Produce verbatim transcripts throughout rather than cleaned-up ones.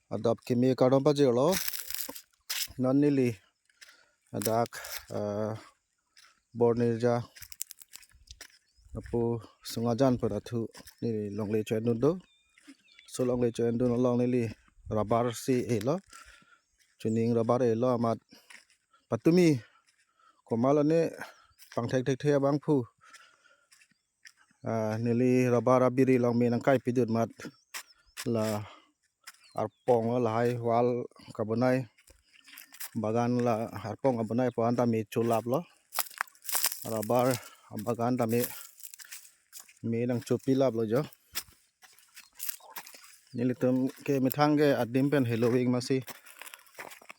Adap kimi kardom pajirlo. Non neli adak, eh, Bornirja apu Sungajan pu athu neli longle cho-endun do. So longle cho-endun along neli rubber si elo. Chuning rubber elo amat patumi komatlo ne pangthek thekthe abangphu. Ah, neli rubber abiri along me nangkai pidun amat la arpong lo lahai wall kabonai bagan la arpong kabonai pu-an ta me cholaplo. Rubber bagan ta me, me nangchopilaplo jo. Nelitum ke methang ke adim pen heloving masi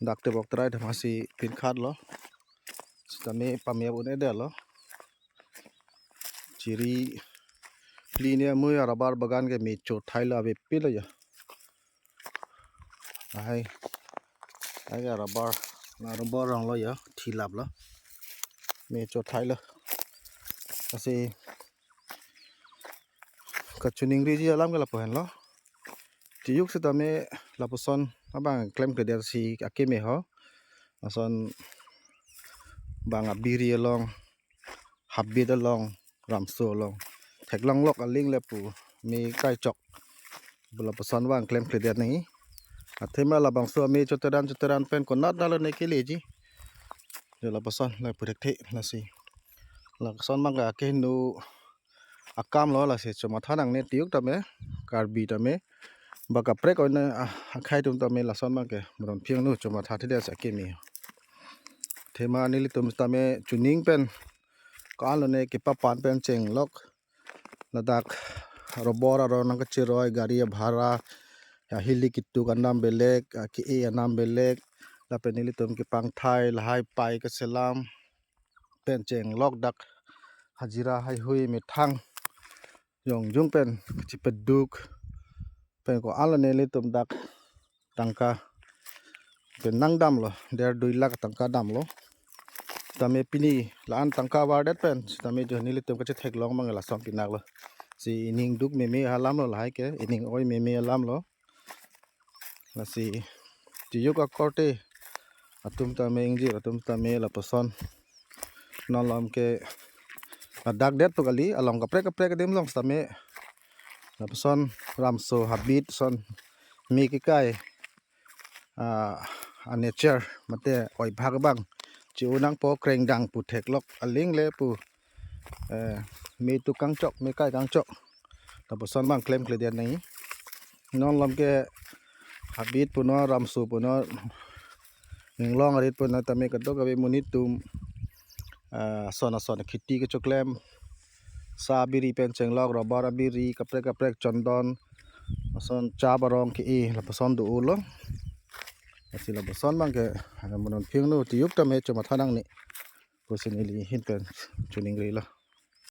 dak tebok trai tha masi pinkhatlo. Sitame pamep un-edetlo. Chiri phli ni amui a-rubber bagan ke me chothailo, avepinlo ya. Ahai. Ahai a-rubber. Na rubber ronglo ya, thilaplo. Me chothailo. Lasi kachuningriji alam ke lapu henlo. Tiyuk sitame lapuson abang klemkledet si akeme ho. Lason bang abiri along, habit along, ramso along theklonglok aling le pu me kaichok. Lapuson abang klemkledet nangji. Athema labangso ame choteran choteran pen konat dalo ne keleji. Jo lapuson lapu thekthe lasi. Lason abang ke akeheno akamlo, lasi chomatha nangne tiyuk tame, Karbi tame. Ba kaprek oina, ah, akhei atum tame lason abang ke moron phiang nu chomatha thekthe si akeme. Athema nelitum tame chuning pen ko-anlo ne kepapan pen chenglok. Ladak rubber arong nangkachiroi, gari abhara, ya hili kituk anam belek, a ke-e anam belek. Lapen nelitum kepangthai lahai pai kaselam pen chenglok dak hajira haihui methang jongjung pen chipeduk pen ko-anlo nelitum dak tangka pen nangdamlo, der dui lakh tangka damlo. Sitame pini la-an tangka vardet pen sitame jo nelitum kachetheklong abang lason pinaklo. Si ining duk meme alamlo lahai ke, ining oi meme alamlo. Lasi tiyuk akorte atum tame, ingjir atum tame lapuson. Non alom ke adakdet pu kali, along kaprek kaprek adim along sitame lapuson ramso habit ason me kekai, ah, a-nature mate oibhag abang chi-unang po, krengdang pu theklok aling le pu, eh, me tuk kangchok, me kai kangchok. Lapuson abang klemkledet nangji. Non alom ke habit punon, ramso punon, inglong arit punon tame kadokave monit atum, ah, ason ason kheti kechoklem, sa biri pen chenglok, rubber abiri, kaprek kaprek, chondon, ason chap arong ke-e, lapuson do-olo. Lasi lapuson abang ke, ah, moron phiang nu tiyuk tame chomatha nangne pusi neli ahin pen chuningrilo.